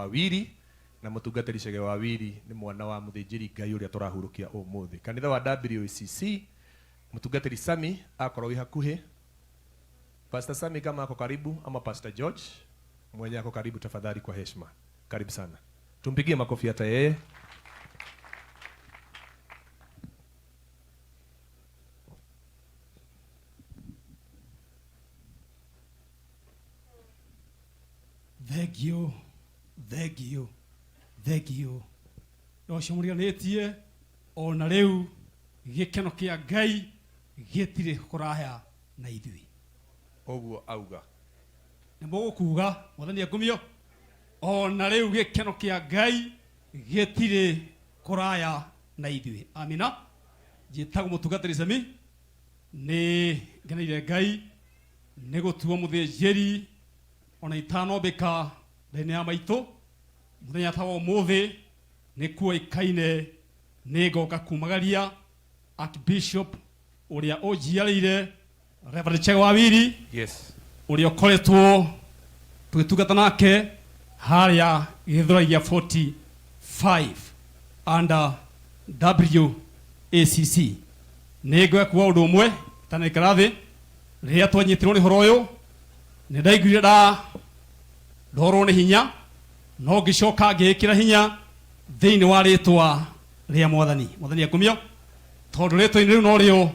Wawiri, na mũtungatĩri Chege Wawiri nĩ mwana wa mũthĩnjĩri Ngai ũrĩa tũrahurũkia ũmũthĩ. Kanitha wa WACC, mũtungatĩri Sami akorwo wĩ hakuhĩ. Pastor Sami kama ako karibu ama Pastor George mwenye ako karibu, tafadhali kwa heshima. Karibu sana. Tumpigie makofi hata yeye. Thengiũ, thengiũ, thengiũ. Na ũcio mũriganĩtie ona rĩu gĩkeno kĩa Ngai gĩtirĩ kũraya na ithuĩ. Ũguo auga. Nĩ mũgũkuga Mwathani angumio. Ona rĩu gĩkeno kĩa Ngai gĩtirĩ kũraya na ithuĩ. Amina. Njĩtagwo mũtungatĩri Sami, nĩ ngeneire Ngai nĩ gũtuo mũthĩnjĩri ona itanombĩka nda-inĩ ya maitũ. Mũthenya ta wa ũmũthĩ nĩ kuoĩkaine nĩ ngoka kumagaria Archbishop ũrĩa ũnjiarĩire Reverend Chege Wawiri. Yes. Ũrĩa ũkoretwo tũgĩtungata nake harĩa Gĩthũrai gĩa 45 under WACC. Nĩ ngwenda kuga ũndũ ũmwe itanaikara thĩ. Rĩrĩa twanyitirwo nĩ ũhoro ũyũ nĩ ndaiguire nda ndorwo nĩ hinya, no ngĩcoka ngĩĩkĩra hinya thĩinĩ wa rĩtwa rĩa Mwathani. Mwathani akumio, tondũ rĩtwa-inĩ rĩu norĩo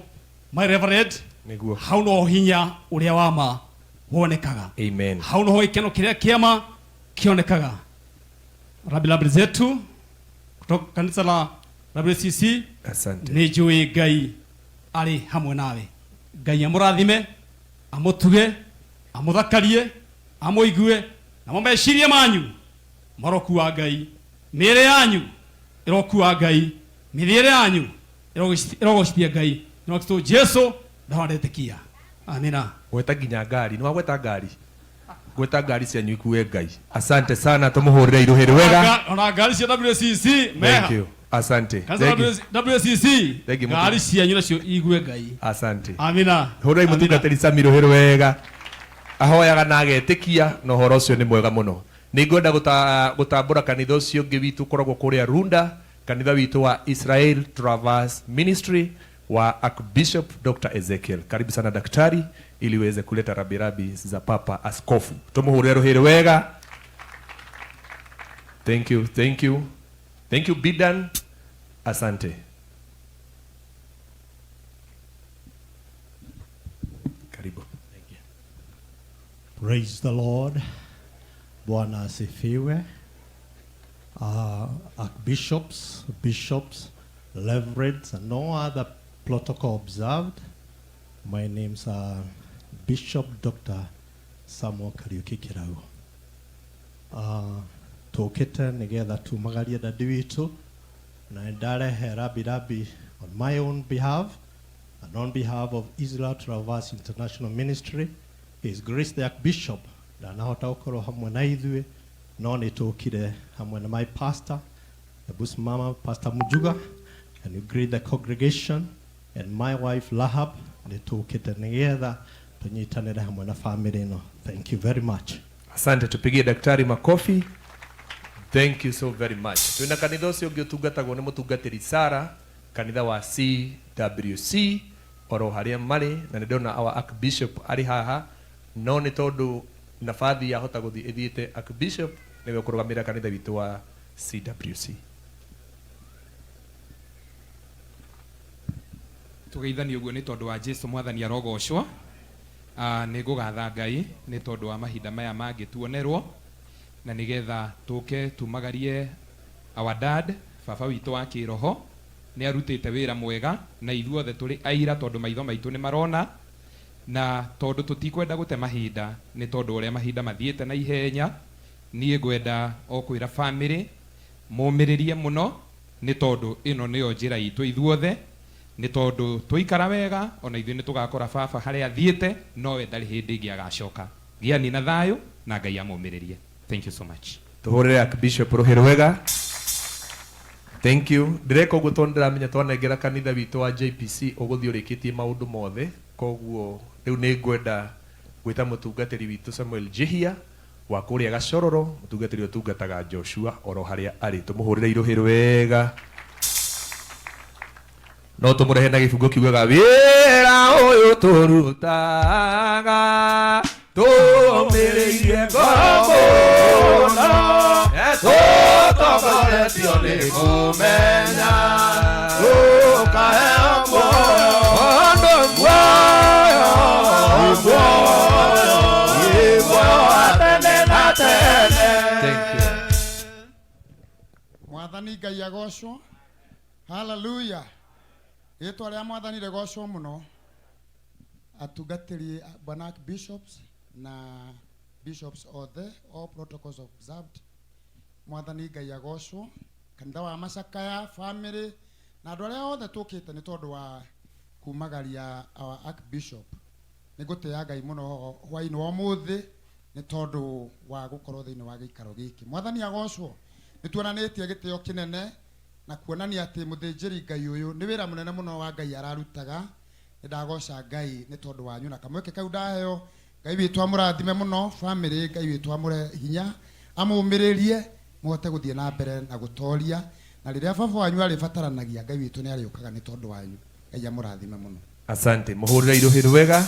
my reverend, Nĩguo. hau noho hinya ũrĩa wa ma wonekaga. Amen. Hau noho gĩkeno kĩrĩa kĩa ma kĩonekaga. Rambirambi zetu kutoka kanitha la WCC. Asante. Nĩ njũĩ Ngai arĩ hamwe nawe. Ngai amũrathime, amũtuge, amũthakarie, amũigue, namo meciria manyu marokua Ngai, mĩĩrĩ yanyu ĩrokua Ngai, mĩthiĩre yanyu ĩrogocithia Ngai. Nĩ Kristo Jesu ndahora ndetĩkia. Amina. Gweta nginya ngari, nĩ wagweta ngari? Gweta ngari cianyu ikue Ngai. Asante sana, tũmũhũrĩre iruhĩ rwega. Ona ngari cia WCC meha. Thank you. Asante. Kanitha Thank you. WCC Thank you, ngari cianyu nacio igue Ngai. Asante. Amina. Hũrĩrai mũtungatĩri Sami rũhĩ rwega. Ahoyaga na agetĩkia na ũhoro ũcio nĩ mwega mũno. Nĩ ngwenda gũtambũra kanitha ũcio ũngĩ witũ ũkoragwo kũrĩa Runda, kanitha witũ wa Israel Traverse Ministry wa Archbishop Dr. Ezekiel. Karibu sana daktari, ili uweze kuleta rabirabi za Papa Askofu. Tumuhurire ruhiri wega. Thank you, thank you. Thank you Bidan. Asante. Karibu. Thank you. Praise the Lord. Bwana asifiwe. Archbishops, bishops, reverends, and no other protocol observed. My name's Bishop Dr. Samuel Kariuki Kirau. Tũkĩte nĩgetha tumagarie dadi witũ, na nĩndarehe rabirabi on my own behalf and on behalf of Israel Traverse International Ministry. His Grace the Archbishop ndanahota gũkorwo hamwe na ithuĩ, no nĩtũkire hamwe na my pastor, the Bush Mama, Pastor Mujuga, and we greet the congregation and my wife Lahab. Nĩtũkĩte nĩgetha tũnyitanĩre hamwe na family ĩno. Thank you very much. Asante, tupigie daktari makofi. Thank you so very much. Twina kanitha ũcio ũngĩ ũtungatagwo nĩ mũtungatĩri Sara, kanitha wa CWC oro harĩa marĩ, na nĩ ndona our Archbishop arĩ haha, no nĩ tondũ nabathi yahota gũthiĩ ĩthiĩte Archbishop nĩwe ũkũrũgamĩrĩra kanitha witũ wa CWC. Tũgeithanie ũguo nĩ tondũ wa Jesu Mwathani arogocwo. Nĩ ngũgatha Ngai nĩ tondũ wa mahinda maya mangĩ tuonerwo, na nĩgetha tũke tumagarie our dad, baba witũ wa kĩroho. Nĩ arutĩte wĩra mwega na ithuothe tũrĩ aira tondũ maitho maitũ nĩ marona, na tondũ tũtikwenda gũte mahinda nĩ tondũ ũrĩa mahinda mathiĩte na ihenya, niĩ ngwenda o kwĩra family mũmĩrĩrie mũno nĩ tondũ ĩno nĩyo njĩra itũ ithuothe, nĩ tondũ twaikara wega ona ithuĩ nĩ tũgakora baba harĩa athiĩte, nowe ndarĩ hĩndĩ ĩngĩ agacoka. Gĩani na thayũ na Ngai amũmĩrĩrie. Thank you so much. Tũhũrĩre Archbishop rũhĩ rwega. Thank you. Ndĩreka ũguo tondũ ndĩramenya twanengera kanitha witũ wa JPC ũgũthiĩ ũrĩkĩtie maũndũ mothe, koguo rĩu nĩ ngwenda gwĩta mũtungatĩri witũ Samuel Njihia Wa kũrĩa Gacororo, mũtungatĩri ũtungataga Joshua oro harĩa arĩ. Tũmũhũrĩre irũhĩ rwega. No tũmũrehe na gĩbungo kiugaga wĩra ũyũ tũrutaga tũmĩrĩirie ngoro mũno, tũtongoretio nĩ kũmenya tũkaheo muoyo, ũndũ muoyo, muoyo, muoyo wa tene na tene. Thank you. Mwathani Ngai agocwo. Haleluya. Rĩtwa rĩa Mwathani rĩgocwo mũno. Atungatĩri, bwana bishops na bishops othe, all protocols observed. Mwathani Ngai agocwo. Kanitha wa Macakaya family na andũ arĩa othe tũkĩte nĩ tondũ wa kumagaria our archbishop, nĩ ngũtĩĩa Ngai mũno hwainĩ wa ũmũthĩ nĩ tondũ wa gũkorwo thĩinĩ wa gĩikaro gĩkĩ. Mwathani agocwo. Nĩ tuonanĩtie gĩtĩo kĩnene na kuonania atĩ mũthĩnjĩri Ngai ũyũ nĩ wĩra mũnene mũno wa Ngai ararutaga. Nĩ ndagoca Ngai nĩ tondũ wanyu na kamweke kau ndaheo. Ngai witũ amũrathime mũno family. Ngai witũ amũre hinya, amũmĩrĩrie mũhote gũthiĩ na mbere na gũtoria, na rĩrĩa baba wanyu arĩbataranagia, Ngai witũ nĩ arĩũkaga nĩ tondũ wanyu. Ngai amũrathime mũno. Asante. Mũhũrĩre irũhĩ rwega.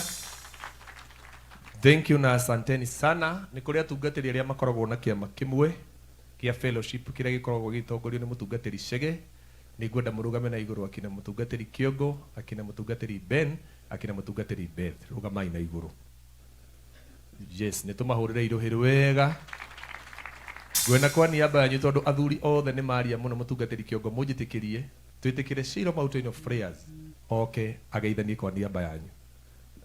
Thank you na asanteni sana. Nĩ kũrĩ atungatĩri arĩa makoragwo na kĩama kĩmwe kĩa fellowship kĩrĩa gĩkoragwo gĩgĩtongorio nĩ mũtungatĩri Chege. Nĩ ngwenda mũrũgame na igũrũ, akina mũtungatĩri Kĩongo, akina mũtungatĩri Ben, akina mũtungatĩri Beth. Rũgamai na igũrũ. Yes, nĩ tũmahũrĩre irũhĩ rwega. Ngwenda kwa niaba yanyu, tondũ athuri othe nĩ maria mũno, mũtungatĩri Kĩongo, mũnjĩtĩkĩrie twĩtĩkĩre Shiloh Mountain of Prayers oke ageithanie kwa niaba yanyu.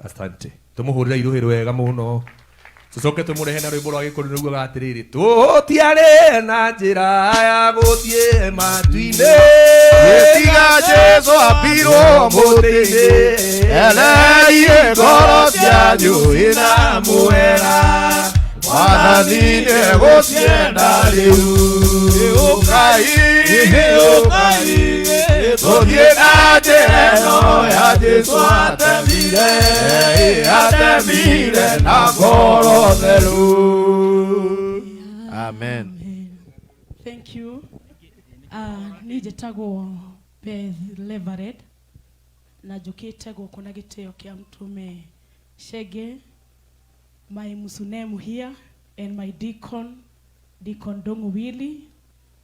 Asante. Tũmũhũrĩre irũhĩ rwega mũno. Tũcoke tũmũrehe na rwĩmbo rwa gĩkũyũ rũugaga atĩrĩrĩ, tũtiarĩ na njĩra ya gũthiĩ matu-inĩ tiga Jesu ambirwo mũtĩ-inĩ, ererie ngoro cianyu ina mwera Mwathani nĩegũcienda rĩu. Ũkai, ũkai, tũthiĩ na njĩra ĩno ya Jesu atemire, atemire na ngoro theru. Amen. Thank you. Niĩ njĩtagwo Beth Levered na njũkĩte gũkũ na gĩtĩo kĩa mũtũme Chege, my musunemu here and my deacon, Deacon Dongu Willy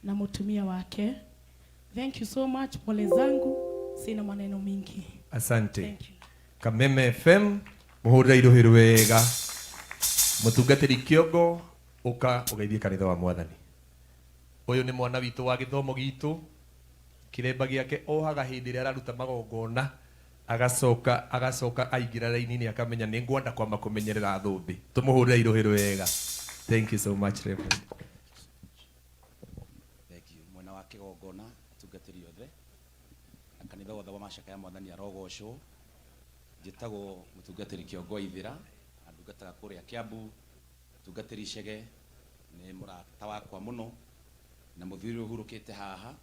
na mũtumia wake. Thank you so much. Pole zangu, sina maneno mingi. Asante. Thank you. Kameme FM, mũhũrĩre irũhĩ rwega. Mũtungatĩri Kĩongo, ũka ũgeithie kanitha wa Mwathani. Ũyũ nĩ mwana witũ wa gĩthomo gitũ. Kĩremba gĩake ohaga hĩndĩ ĩrĩa araruta magongona, agacoka aingĩra raini-inĩ akamenya nĩ ngwenda kwamba kũmenyerera thũmbĩ. Tũmũhũrĩre irũhĩ rwega. Thank you so much, Reverend. Thank you. Mwena wa kĩgongona, atungatĩri othe na kanitha wothe wa Macakaya, Mwathani arogocwo. Njĩtagwo mũtungatĩri Kĩongo Ithĩra na ndungataga kũrĩa Kiambu. Mũtungatĩri Chege nĩ mũrata wakwa mũno, na mũthuri ũyũ ũhurũkĩte haha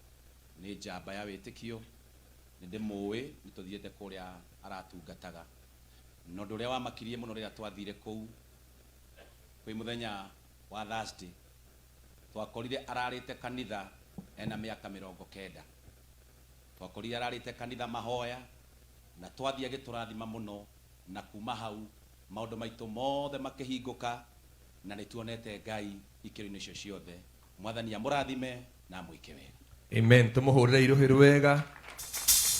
nĩ njamba ya wĩtĩkio. Nĩ ndĩmũĩ, nĩ tũthiĩte kũrĩa aratungataga, na ũndũ ũrĩa wamakirie mũno rĩrĩa twathire kũu kwĩ mũthenya wa Thursday, twakorire ararĩte kanitha ena mĩaka 90. Twakorire ararĩte kanitha mahoya, na twathiĩ agĩtũrathima mũno, na kuma hau maũndũ maitũ mothe makĩhingũka, na nĩ tuonete Ngai ikĩro-inĩ icio ciothe. Mwathani amũrathime na amwĩke wega. Amen. Tũmũhũrĩre irũhĩ rwega.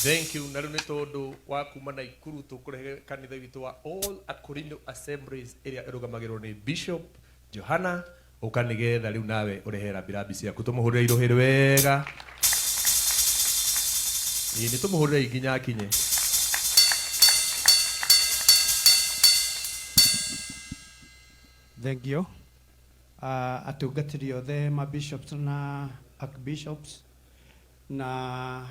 Thank you. Na rĩu nĩ tondũ wa kuma Naikuru, tũkũrehe kanitha witũ wa All Akorino Assemblies ĩrĩa ĩrũgamagĩrwo nĩ Bishop Johana. Ũka nĩgetha rĩu nawe ũrehe rambirambi ciaku. Tũmũhũrĩre irũhĩ rwega. Ĩĩ, nĩ tũmũhũrĩre nginya akinye. Thank you. Atungatĩri othe ma bishops na archbishops na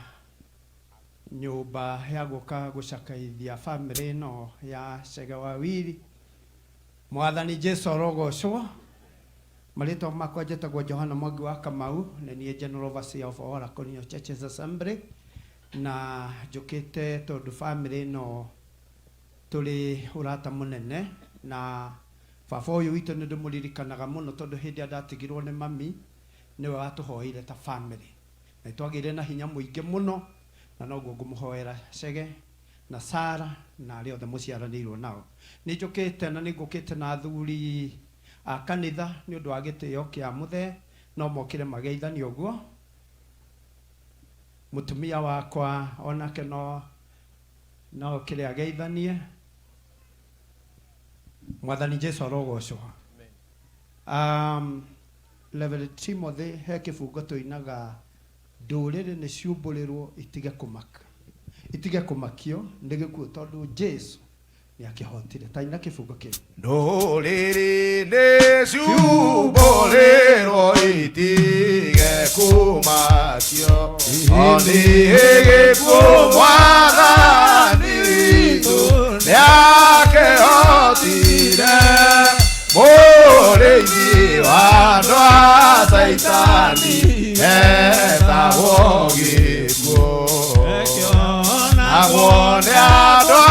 nyũmba ya gũka gũcakaithia family ĩno ya Chege wa Wili. Mwathani Jesu arogocwo. Marĩtwa makwa njĩtagwo Johana Mwangi wa Kamau, nĩ niĩ General Overseer of all Akorino Churches Assembly, na njũkĩte tondũ family ĩno tũrĩ ũrata mũnene na Baba ũyũ witũ nĩ ndĩmũririkanaga mũno tondũ hĩndĩ ĩrĩa ndatigirwo nĩ mami nĩwe watũhoeire ta family na nĩtwagĩire na hinya mũingĩ mũno na noguo ngũmũhoera Chege na Sara na arĩa othe mũciaranĩirwo nao. Nĩ njũkĩte na nĩ ngũkĩte na athuri a kanitha nĩ ũndũ wa gĩtĩo kĩa mũthee no mokĩre mageithanie ũguo. Mũtumia wakwa onake no no okĩre ageithanie. Mwathani Jesu arogocwo. Reverend Timothy he kĩbungo tũinaga ndũrĩrĩ nĩ ciumbũrĩrwo itige kũmaka itige kũmakio nĩ gĩkuũ tondũ Jesu nĩ akĩhotire. Ta ina kĩbungo kĩu. Ndũrĩrĩ nĩ ciumbũrĩrwo itige kũmakio o nĩ gĩkuũ Mwathani witũ nĩakĩhotire mũrĩithi wa andũ a Caitani etagwo gĩkuũ naguo nĩ andũ a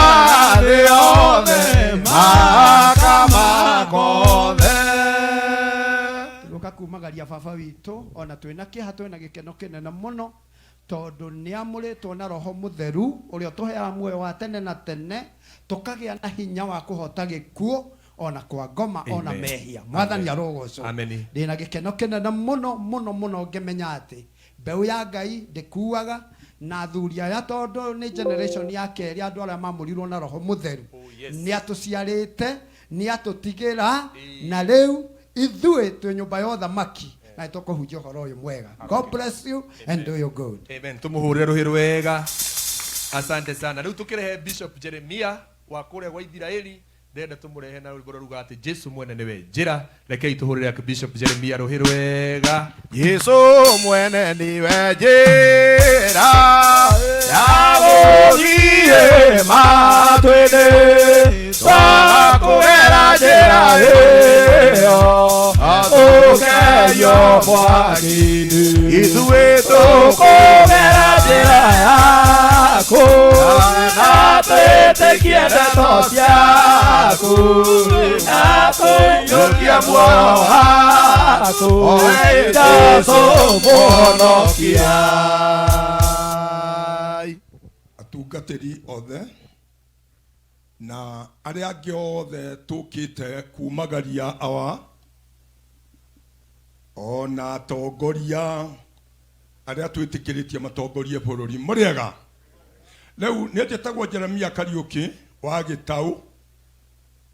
thĩ othe makamakothe. Tũgũka kumagaria baba witũ ona twĩna kĩeha twĩna gĩkeno kĩnene mũno tondũ nĩ amũrĩtwo na roho mũtheru ũrĩa ũtũheaga muoyo wa tene na tene tũkagĩa na hinya wa kũhota gĩkuũ ona kwa ngoma ona Amen. mehia. Mwathani Amen. arogocwo. Amen. Ndĩna gĩkeno kĩnene mũno mũno mũno ngĩmenya atĩ mbeũ ya Ngai ndĩkuaga na athuri aya tondũ nĩ generation ya kerĩ andũ arĩa mamũrirwo na roho mũtheru nĩ atũciarĩte nĩ atũtigĩra na rĩu ithuĩ twĩ nyũmba ya ũthamaki na nĩ tũkũhunjia ũhoro ũyũ mwega. God bless you and do you good. Amen. Tumuhurire ruhi rwega. Asante sana. Rĩu tũkĩrehe Bishop Jeremia wa kũrĩa gwa Ithiraeli ndĩrenda tũmũrehe na rwĩmbo ruga atĩ Jesu mwene nĩwe njĩra. Rekei tũhũrĩre Bishop Jeremia rũhĩ rwega. Jesu mwene niwe njĩra ya gũthiĩ matũ-inĩ twakũgera njĩra ĩyo tũkerio mwaki-inĩ ithuĩ tũkũgera njĩra yaku na twĩtĩkie ndeto ciaku na tũiyũkie muoyo waku oe Jesu mũhonokia. Atungatĩri othe na arĩa angĩ othe tũkĩte kumagaria awa ona atongoria arĩa twĩtĩkĩrĩtie matongorie bũrũri mũrĩega. Rĩu nĩ njĩtagwo Jeremia Kariũki wa Gĩtaũ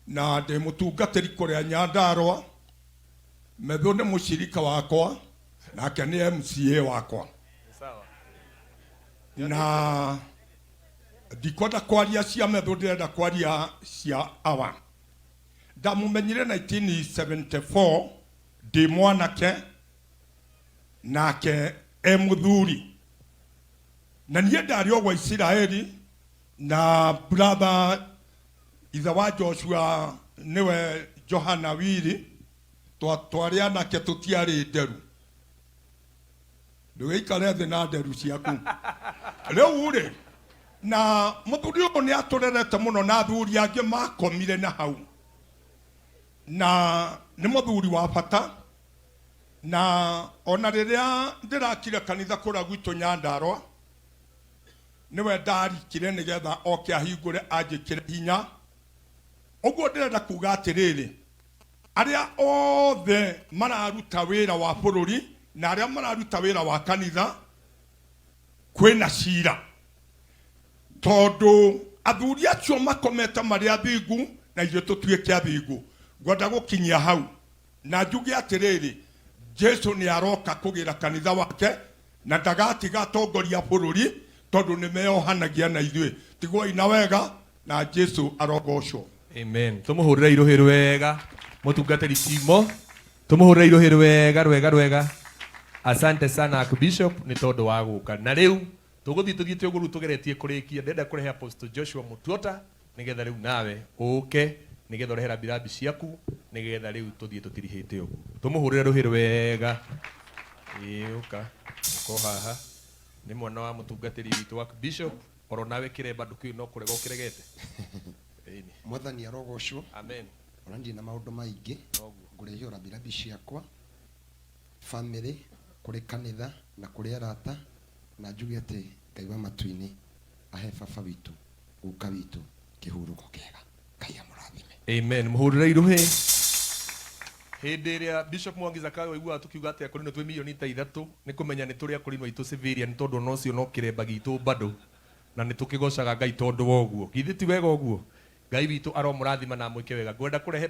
na ndĩ mũtungatĩri kũrĩa Nyandarũa. Methu nĩ mũcirika wakwa nake nĩ MCA wakwa na ndikwenda kwaria cia Methu, ndĩrenda kwaria cia awa. Ndamũmenyire 1974 ndĩ mwanake nake e mũthuri na niĩ ndarĩ o gwa Isiraeli na brother ithe wa Joshua nĩwe Johana Wiri twarĩ anake tũtiarĩ nderu. Ndũgĩikare thĩ na nderu ciaku rĩu rĩ. Na mũthuri ũyũ nĩ atũrerete mũno na athuri angĩ makomire na hau na nĩ mũthuri wa bata na ona rĩrĩa ndĩrakire kanitha kũrĩa gwitũ Nyandarũa nĩwe ndarikire nĩgetha oke ahingũre anjĩkĩre hinya. Ũguo ndĩrenda kuga atĩrĩrĩ, arĩa othe mararuta wĩra wa bũrũri na arĩa mararuta wĩra wa kanitha kwĩna cira tondũ athuri acio makomete marĩ athingu na ithuĩ tũtuĩke athingu. Ngwenda gũkinyia hau na njuge atĩrĩrĩ, Jesu nĩ aroka kũgĩra kanitha wake na ndagatiga atongoria bũrũri tondũ nĩ meyohanagia na ithuĩ. Tigwoi na wega na Jesu arogocwo. Amen. Tumuhurire iruhi rwega mutungatĩri Timo, tumuhurire iruhi rwega rwega rwega. Asante sana Archbishop nĩ tondũ wa gũka. Na rĩu tũgũthiĩ tũthiĩte ũguo rĩu tũgeretie kũrĩkia. Ndĩrenda kũrehe Apostle Joshua Mutuota nĩgetha rĩu nawe ũke nĩgetha ũrehe rambirambi ciaku nĩgetha rĩu tũthiĩ tũtirihĩte ũguo. Tũmũhũrĩre rũhĩ rwega. Ĩĩ ũka ũka haha nĩ mwana wa mũtungatĩri witũ wa Bishop oro nawe kĩremba ndũkĩũĩ no kũrega ũkĩregete. Mwathani arogocwo. Amen. Ona ndirĩ na maũndũ maingĩ, ngũrehe rambirambi ciakwa family, kũrĩ kanitha na kũrĩ arata, na njuge atĩ Ngai wa matu-inĩ ahe baba witũ, guka witũ, kĩhurũko kĩega. Ngai amũrathime. Amen. Muhurire iruhi. Hĩndĩ ĩrĩa Bishop Mwangi Zakayo aiguaga tũkiuga atĩ akũrinũ twĩ milioni ta ithatũ, nĩ kũmenya nĩ tũrĩ akũrinũ aitũ civilian, tondũ ona ũcio no kĩremba gitũ bado, na nĩ tũkĩgocaga Ngai tondũ wa ũguo. Githĩ ti wega ũguo? Ngai witũ aromũrathima na amwĩke wega. Ngwenda kũrehe